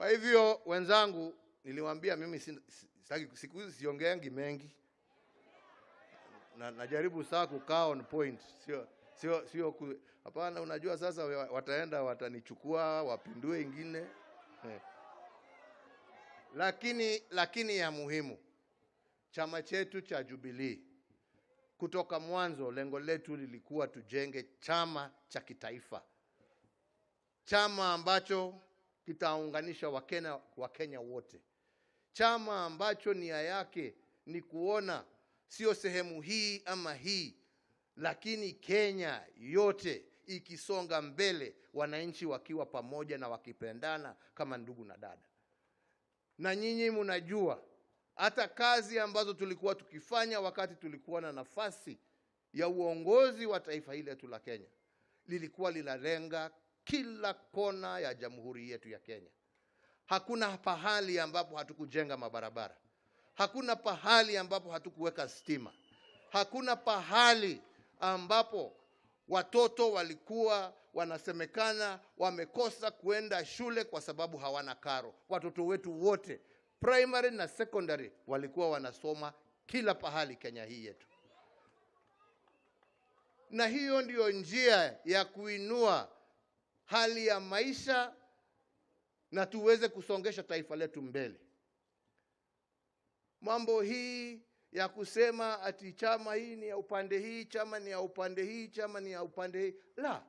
Kwa hivyo wenzangu, niliwaambia mimi sitaki, siku hizi siongeangi mengi. Na najaribu saa kukaa on point, sio hapana. Unajua sasa wataenda watanichukua wapindue ingine. Lakini ya muhimu, chama chetu cha Jubilee kutoka mwanzo lengo letu lilikuwa tujenge chama cha kitaifa, chama ambacho kitaunganisha Wakenya wote, chama ambacho nia yake ni kuona sio sehemu hii ama hii, lakini Kenya yote ikisonga mbele, wananchi wakiwa pamoja na wakipendana kama ndugu na dada. Na nyinyi mnajua hata kazi ambazo tulikuwa tukifanya wakati tulikuwa na nafasi ya uongozi wa taifa hili letu la Kenya lilikuwa linalenga kila kona ya jamhuri yetu ya Kenya. Hakuna pahali ambapo hatukujenga mabarabara. Hakuna pahali ambapo hatukuweka stima. Hakuna pahali ambapo watoto walikuwa wanasemekana wamekosa kuenda shule kwa sababu hawana karo. Watoto wetu wote primary na secondary walikuwa wanasoma kila pahali Kenya hii yetu. Na hiyo ndiyo njia ya kuinua hali ya maisha na tuweze kusongesha taifa letu mbele. Mambo hii ya kusema ati chama hii ni ya upande hii, chama ni ya upande hii, chama ni ya upande hii, la,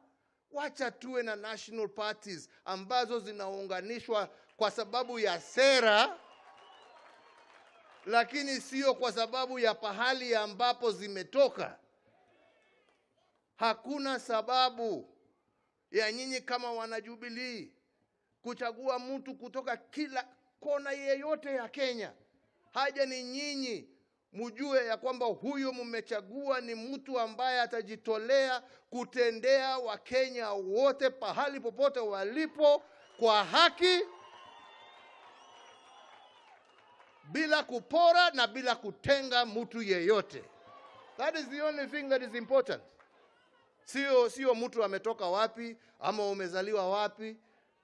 wacha tuwe na national parties ambazo zinaunganishwa kwa sababu ya sera, lakini sio kwa sababu ya pahali ambapo zimetoka. Hakuna sababu ya nyinyi kama wanajubilee kuchagua mtu kutoka kila kona yeyote ya Kenya. Haja ni nyinyi mjue ya kwamba huyo mmechagua ni mtu ambaye atajitolea kutendea Wakenya wote pahali popote walipo kwa haki, bila kupora na bila kutenga mtu yeyote. That is the only thing that is important. Sio mtu ametoka wapi ama umezaliwa wapi.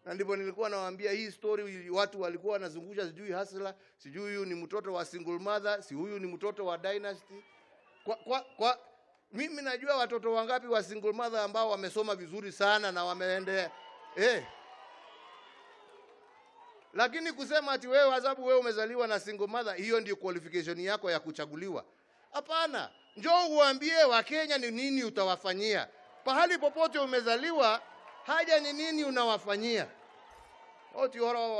Na ndipo nilikuwa nawaambia hii story, watu walikuwa wanazungusha sijui hustler, sijui huyu ni mtoto wa single mother, si huyu ni mtoto wa dynasty. Kwa mimi najua watoto wangapi wa single mother ambao wamesoma vizuri sana na wameende. Lakini kusema ati wewe sababu wewe umezaliwa na single mother, hiyo ndio qualification yako ya kuchaguliwa. Hapana, njoo uambie Wakenya ni nini utawafanyia. Pahali popote umezaliwa, haja ni nini unawafanyia. Oti oro.